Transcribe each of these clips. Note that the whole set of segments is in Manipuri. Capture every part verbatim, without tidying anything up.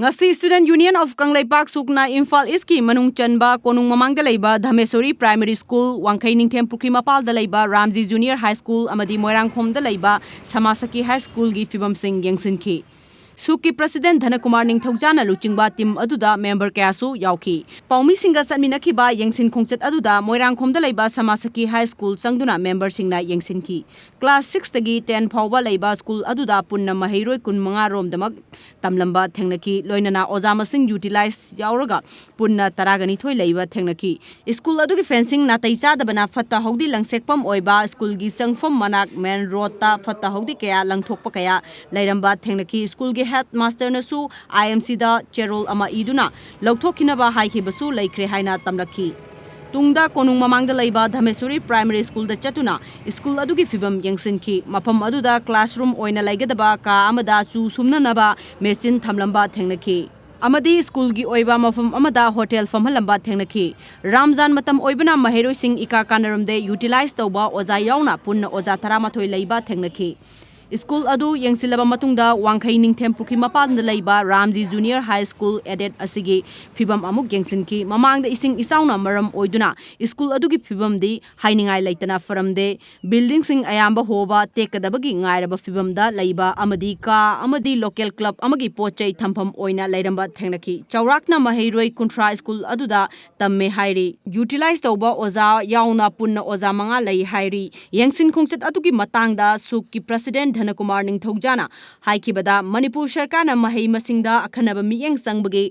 ꯉꯁꯤ Student Union of Kangleipak ꯁꯨꯛꯅ Imphal ꯏꯁꯀꯤ ꯃꯅꯨꯡ ꯆꯟꯕ ꯀꯣꯅꯨꯡ ꯃꯃꯥꯡꯗ ꯂꯩꯕ ꯙꯃꯦꯁꯣꯔꯤ ꯄ꯭ꯔꯥꯏꯃꯔꯤ ꯁ꯭ꯀꯨꯜ, ꯋꯥꯡꯈꯩ ꯅꯤꯡꯊꯦꯝ ꯄꯨꯈ꯭ꯔꯤ ꯃꯄꯥꯜꯗ ꯂꯩꯕ ꯔꯥꯝꯖꯤ ꯖꯨꯅꯤꯌꯔ ꯍꯥꯏ ꯁ꯭ꯀꯨꯜ ꯑꯃꯗꯤ ꯃꯣꯏꯔꯥꯡꯈꯣꯝꯗ ꯂꯩꯕ ꯁꯃꯥꯁꯈꯤ ꯍꯥꯏ ꯁ꯭ꯀꯨꯜꯒꯤ ꯐꯤꯕꯝꯁꯤꯡ ꯌꯦꯡꯁꯤꯟꯈꯤ꯫ ꯁꯨꯛꯀꯤ ꯄ꯭ꯔꯁꯤꯗꯦꯟ ꯙꯅꯀꯨꯃꯥꯔ ꯅꯤꯡꯊꯧꯖꯥꯅ ꯂꯨꯆꯤꯡꯕ ꯇꯤꯝ ꯑꯗꯨꯗ ꯃꯦꯝꯕꯔ ꯀꯌꯥꯁꯨ ꯌꯥꯎꯈꯤ꯫ ꯄꯥꯎꯃꯤꯁꯤꯡꯒ ꯆꯠꯃꯤꯟꯅꯈꯤꯕ ꯌꯦꯡꯁꯤꯟ ꯈꯣꯡꯆꯠ ꯑꯗꯨꯗ ꯃꯣꯏꯔꯥꯡꯈꯣꯝꯗ ꯂꯩꯕ ꯁꯃꯥꯁꯈꯤ ꯍꯥꯏ ꯁ꯭ꯀꯨꯜ ꯆꯪꯗꯨꯅ ꯃꯦꯝꯕꯔꯁꯤꯡꯅ ꯌꯦꯡꯁꯤꯟꯈꯤ꯫ ꯀ꯭ꯂꯥꯁ ꯁꯤꯛꯁꯇꯒꯤ ꯇꯦꯟ ꯐꯥꯎꯕ ꯂꯩꯕ ꯁ꯭ꯀꯨꯜ ꯑꯗꯨꯗ ꯄꯨꯟꯅ ꯃꯍꯩꯔꯣꯏ ꯀꯨꯟꯃꯉꯥ ꯔꯣꯝꯗꯃꯛ ꯇꯝꯂꯝꯕ ꯊꯦꯡꯅꯈꯤ꯫ ꯂꯣꯏꯅꯅ ꯑꯣꯖꯥ ꯃꯁꯤꯡ ꯌꯨꯇꯤꯂꯥꯏꯖ ꯌꯥꯎꯔꯒ ꯄꯨꯟꯅ ꯇꯔꯥꯒ ꯅꯤꯊꯣꯏ ꯂꯩꯕ ꯊꯦꯡꯅꯈꯤ꯫ ꯁ꯭ꯀꯨꯜ ꯑꯗꯨꯒꯤ ꯐꯦꯟꯁꯤꯡ ꯅꯥꯇꯩ ꯆꯥꯗꯕꯅ ꯐꯠꯇ ꯍꯥꯎꯗꯤ ꯂꯪꯁꯦꯛꯐꯝ ꯑꯣꯏꯕ ꯁ꯭ꯀꯨꯜꯒꯤ ꯆꯪꯐꯝ ꯃꯅꯥꯛ ꯃꯦꯟ ꯔꯣꯗꯇ ꯐꯠꯇ ꯍꯥꯎꯗꯤ ꯀꯌꯥ ꯂꯪꯊꯣꯛꯄ ꯀꯌꯥ ꯂꯩꯔꯝꯕ ꯊꯦꯡꯅꯈꯤ꯫ ꯁ꯭ꯀꯨꯜꯒꯤ ꯍꯦꯗ ꯃꯥꯁꯇꯔꯅꯁꯨ ꯑꯥꯏ ꯑꯦꯝ ꯁꯤꯗ ꯆꯦꯔꯣꯜ ꯑꯃ ꯏꯗꯨꯅ ꯂꯧꯊꯣꯛꯈꯤꯅꯕ ꯍꯥꯏꯈꯤꯕꯁꯨ ꯂꯩꯈ꯭ꯔꯦ ꯍꯥꯏꯅ ꯇꯝꯂꯛꯈꯤ꯫ ꯇꯨꯡꯗ ꯀꯣꯅꯨꯡ ꯃꯃꯥꯡꯗ ꯂꯩꯕ ꯙꯃꯦꯁꯣꯔꯤ ꯄ꯭ꯔꯥꯏꯃꯔꯤ ꯁ꯭ꯀꯨꯜꯗ ꯆꯠꯇꯨꯅ ꯁ꯭ꯀꯨꯜ ꯑꯗꯨꯒꯤ ꯐꯤꯕꯝ ꯌꯦꯡꯁꯤꯟꯈꯤ꯫ ꯃꯐꯝ ꯑꯗꯨꯗ ꯀ꯭ꯂꯥꯁꯔꯨꯝ ꯑꯣꯏꯅ ꯂꯩꯒꯗꯕ ꯀꯥ ꯑꯃꯗ ꯆꯨ ꯁꯨꯝꯅꯅꯕ ꯃꯦꯆꯤꯟ ꯊꯝꯂꯝꯕ ꯊꯦꯡꯅꯈꯤ ꯑꯃꯗꯤ ꯁ꯭ꯀꯨꯜꯒꯤ ꯑꯣꯏꯕ ꯃꯐꯝ ꯑꯃꯗ ꯍꯣꯇꯦꯜ ꯐꯝꯍꯜꯂꯝꯕ ꯊꯦꯡꯅꯈꯤ꯫ ꯔꯥꯝꯖꯥꯟ ꯃꯇꯝ ꯑꯣꯏꯕꯅ ꯃꯍꯩꯔꯣꯏꯁꯤꯡ ꯏꯀꯥ ꯀꯥꯟꯅꯔꯝꯗꯦ꯫ ꯌꯨꯇꯤꯂꯥꯏꯖ ꯇꯧꯕ ꯑꯣꯖꯥ ꯌꯥꯎꯅ ꯄꯨꯟꯅ ꯑꯣꯖꯥ ꯇꯔꯥꯃꯥꯊꯣꯏ ꯂꯩꯕ ꯊꯦꯡꯅꯈꯤ꯫ ꯁ꯭ꯀꯨꯜ ꯑꯗꯨ ꯌꯦꯡꯁꯤꯜꯂꯕ ꯃꯇꯨꯡꯗ ꯋꯥꯡꯈꯩ ꯅꯤꯡꯊꯦꯝ ꯄꯨꯈ꯭ꯔꯤ ꯃꯄꯥꯟꯗ ꯂꯩꯕ ꯔꯥꯝꯖꯤ ꯖꯨꯅꯤꯌꯔ ꯍꯥꯏ ꯁ꯭ꯀꯨꯜ ꯑꯦꯗꯦꯠ ꯑꯁꯤꯒꯤ ꯐꯤꯕꯝ ꯑꯃꯨꯛ ꯌꯦꯡꯁꯤꯟꯈꯤ꯫ ꯃꯃꯥꯡꯗ ꯏꯁꯤꯡ ꯏꯆꯥꯎꯅ ꯃꯔꯝ ꯑꯣꯏꯗꯨꯅ ꯁ꯭ꯀꯨꯜ ꯑꯗꯨꯒꯤ ꯐꯤꯕꯝꯗꯤ ꯍꯥꯏꯅꯤꯡꯉꯥꯏ ꯂꯩꯇꯅ ꯐꯔꯝꯗꯦ꯫ ꯕꯤꯜꯗꯤꯡꯁꯤꯡ ꯑꯌꯥꯝꯕ ꯍꯣꯕ ꯇꯦꯛꯀꯗꯕꯒꯤ ꯉꯥꯏꯔꯕ ꯐꯤꯕꯝꯗ ꯂꯩꯕ ꯑꯃꯗꯤ ꯀꯥ ꯑꯃꯗꯤ ꯂꯣꯀꯦꯜ ꯀ꯭ꯂꯕ ꯑꯃꯒꯤ ꯄꯣꯠ ꯆꯩ ꯊꯝꯐꯝ ꯑꯣꯏꯅ ꯂꯩꯔꯝꯕ ꯊꯦꯡꯅꯈꯤ꯫ ꯆꯥꯎꯔꯥꯛꯅ ꯃꯍꯩꯔꯣꯏ ꯀꯨꯟꯊ꯭ꯔꯥ ꯁ꯭ꯀꯨꯜ ꯑꯗꯨꯗ ꯇꯝꯃꯦ ꯍꯥꯏꯔꯤ꯫ ꯌꯨꯇꯤꯂꯥꯏꯖ ꯇꯧꯕ ꯑꯣꯖꯥ ꯌꯥꯎꯅ ꯄꯨꯟꯅ ꯑꯣꯖꯥ ꯃꯉꯥ ꯂꯩ ꯍꯥꯏꯔꯤ꯫ ꯌꯦꯡꯁꯤꯟ ꯈꯣꯡꯆꯠ ꯑꯗꯨꯒꯤ ꯃꯇꯥꯡꯗ ꯁꯨꯛꯀꯤ ꯄ꯭ꯔꯁꯤꯗꯦꯟ ꯙꯅꯀꯨꯃꯥꯔ ꯅꯤꯡꯊꯧꯖꯥꯅ ꯍꯥꯏꯈꯤꯕꯗ, ꯃꯅꯤꯄꯨꯔ ꯁꯔꯀꯥꯔꯅ ꯃꯍꯩ ꯃꯁꯤꯡꯗ ꯑꯈꯟꯅꯕ ꯃꯤꯠꯌꯦꯡ ꯆꯪꯕꯒꯤ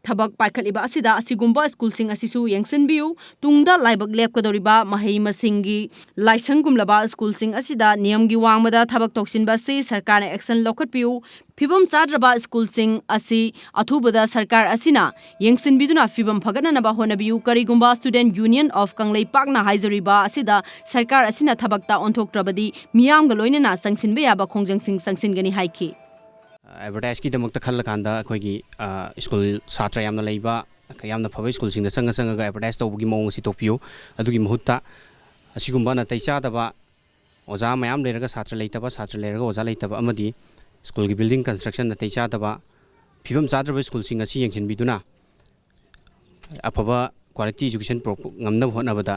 ꯊꯕꯛ ꯄꯥꯏꯈꯠꯂꯤꯕ ꯑꯁꯤꯗ ꯑꯁꯤꯒꯨꯝꯕ ꯁ꯭ꯀꯨꯜꯁꯤꯡ ꯑꯁꯤꯁꯨ ꯌꯦꯡꯁꯤꯟꯕꯤꯌꯨ꯫ ꯇꯨꯡꯗ ꯂꯥꯏꯕꯛ ꯂꯦꯞꯀꯗꯧꯔꯤꯕ ꯃꯍꯩ ꯃꯁꯤꯡꯒꯤ ꯂꯥꯏꯁꯪꯒꯨꯝꯂꯕ ꯁ꯭ꯀꯨꯜꯁꯤꯡ ꯑꯁꯤꯗ ꯅꯤꯌꯝꯒꯤ ꯋꯥꯡꯃꯗ ꯊꯕꯛ ꯇꯧꯁꯤꯟꯕ ꯑꯁꯤ ꯁꯔꯀꯥꯔꯅ ꯑꯦꯛꯁꯟ ꯂꯧꯈꯠꯄꯤꯌꯨ꯫ ꯐꯤꯕꯝ ꯆꯥꯗ꯭ꯔꯕ ꯁ꯭ꯀꯨꯜꯁꯤꯡ ꯑꯁꯤ ꯑꯊꯨꯕꯗ ꯁꯔꯀꯥꯔ ꯑꯁꯤꯅ ꯌꯦꯡꯁꯤꯟꯕꯤꯗꯨꯅ ꯐꯤꯕꯝ ꯐꯒꯠꯅꯅꯕ ꯍꯣꯠꯅꯕꯤꯌꯨ꯫ ꯀꯔꯤꯒꯨꯝꯕ Student Union of ꯀꯪꯂꯩꯄꯥꯛꯅ ꯍꯥꯏꯖꯔꯤꯕ ꯑꯁꯤꯗ ꯁꯔꯀꯥꯔ ꯑꯁꯤꯅ ꯊꯕꯛꯇ ꯑꯣꯟꯊꯣꯛꯇ꯭ꯔꯕꯗꯤ ꯃꯤꯌꯥꯝꯒ ꯂꯣꯏꯅꯅ ꯆꯪꯁꯤꯟꯕ ꯌꯥꯕ ꯈꯣꯡꯖꯪꯁꯤꯡ ꯆꯪꯁꯤꯟꯒꯅꯤ ꯍꯥꯏꯈꯤ꯫ ꯑꯦꯗꯚꯔꯇꯥꯏꯁꯀꯤꯗꯃꯛꯇ ꯈꯜꯂꯀꯥꯟꯗ ꯑꯩꯈꯣꯏꯒꯤ ꯁ꯭ꯀꯨꯜ ꯁꯥꯇ꯭ꯔ ꯌꯥꯝꯅ ꯂꯩꯕ, ꯌꯥꯝꯅ ꯐꯕ ꯁ꯭ꯀꯨꯜꯁꯤꯡꯗ ꯆꯪꯉ ꯆꯪꯉꯒ ꯑꯦꯗꯚꯔꯇꯥꯏꯁ ꯇꯧꯕꯒꯤ ꯃꯑꯣꯡ ꯑꯁꯤ ꯇꯣꯛꯄꯤꯌꯨ꯫ ꯑꯗꯨꯒꯤ ꯃꯍꯨꯠꯇ ꯑꯁꯤꯒꯨꯝꯕ ꯅꯥꯇꯩ ꯆꯥꯗꯕ ꯑꯣꯖꯥ ꯃꯌꯥꯝ ꯂꯩꯔꯒ ꯁꯥꯇ꯭ꯔ ꯂꯩꯇꯕ, ꯁꯥꯇ꯭ꯔ ꯂꯩꯔꯒ ꯑꯣꯖꯥ ꯂꯩꯇꯕ ꯑꯃꯗꯤ ꯁ꯭ꯀꯨꯜꯒꯤ ꯕꯤꯜꯗꯤꯡ ꯀꯟꯁꯇ꯭ꯔꯛꯁꯟ ꯅꯥꯇꯩ ꯆꯥꯗꯕ, ꯐꯤꯕꯝ ꯆꯥꯗ꯭ꯔꯕ ꯁ꯭ꯀꯨꯜꯁꯤꯡ ꯑꯁꯤ ꯌꯦꯡꯁꯤꯟꯕꯤꯗꯨꯅ ꯑꯐꯕ quality education ꯄꯨꯔꯛꯄ ꯉꯝꯅꯕ ꯍꯣꯠꯅꯕꯗ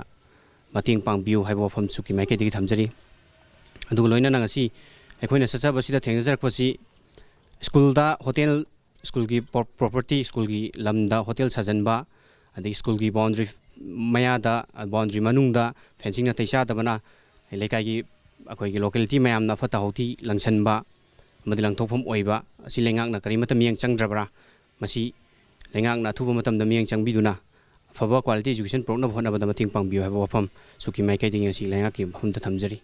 ꯃꯇꯦꯡ ꯄꯥꯡꯕꯤꯌꯨ ꯍꯥꯏꯕ ꯋꯥꯐꯝ ꯁꯨꯀꯤ ꯃꯥꯏꯀꯩꯗꯒꯤ ꯊꯝꯖꯔꯤ꯫ ꯑꯗꯨꯒ ꯂꯣꯏꯅꯅ ꯉꯁꯤ ꯑꯩꯈꯣꯏꯅ ꯆꯠꯆꯕꯁꯤꯗ ꯊꯦꯡꯅꯖꯔꯛꯄꯁꯤ ꯁ꯭ꯀꯨꯜꯗ ꯍꯣꯇꯦꯜ, ꯁ꯭ꯀꯨꯜꯒꯤ ꯄ꯭ꯔꯣ-, property, ꯁ꯭ꯀꯨꯜꯒꯤ ꯂꯝꯗ ꯍꯣꯇꯦꯜ ꯁꯥꯖꯟꯕ, ꯑꯗꯒꯤ ꯁ꯭ꯀꯨꯜꯒꯤ boundary ꯃꯌꯥꯗ, boundary ꯃꯅꯨꯡꯗ fencing ꯅꯥꯇꯩ ꯆꯥꯗꯕꯅ ꯂꯩꯀꯥꯏꯒꯤ, ꯑꯩꯈꯣꯏꯒꯤ locality ꯃꯌꯥꯝꯅ ꯐꯠꯇ ꯍꯥꯎꯊꯤ ꯂꯪꯁꯟꯕ ꯑꯃꯗꯤ ꯂꯪꯊꯣꯛꯐꯝ ꯑꯣꯏꯕ ꯑꯁꯤ ꯂꯩꯉꯥꯛꯅ ꯀꯔꯤꯃꯠꯇ ꯃꯤꯠꯌꯦꯡ ꯆꯪꯗ꯭ꯔꯕ꯭ꯔꯥ? ꯃꯁꯤ ꯂꯩꯉꯥꯛꯅ ꯑꯊꯨꯕ ꯃꯇꯝꯗ ꯃꯤꯠꯌꯦꯡ ꯆꯪꯕꯤꯗꯨꯅ ꯑꯐꯕ quality education ꯄꯨꯔꯛꯅꯕ ꯍꯣꯠꯅꯕꯗ ꯃꯇꯦꯡ ꯄꯥꯡꯕꯤꯌꯨ ꯍꯥꯏꯕ ꯋꯥꯐꯝ ꯁꯨꯀꯤ ꯃꯥꯏꯀꯩꯗꯒꯤ ꯉꯁꯤ ꯂꯩꯉꯥꯛꯀꯤ ꯃꯐꯝꯗ ꯊꯝꯖꯔꯤ꯫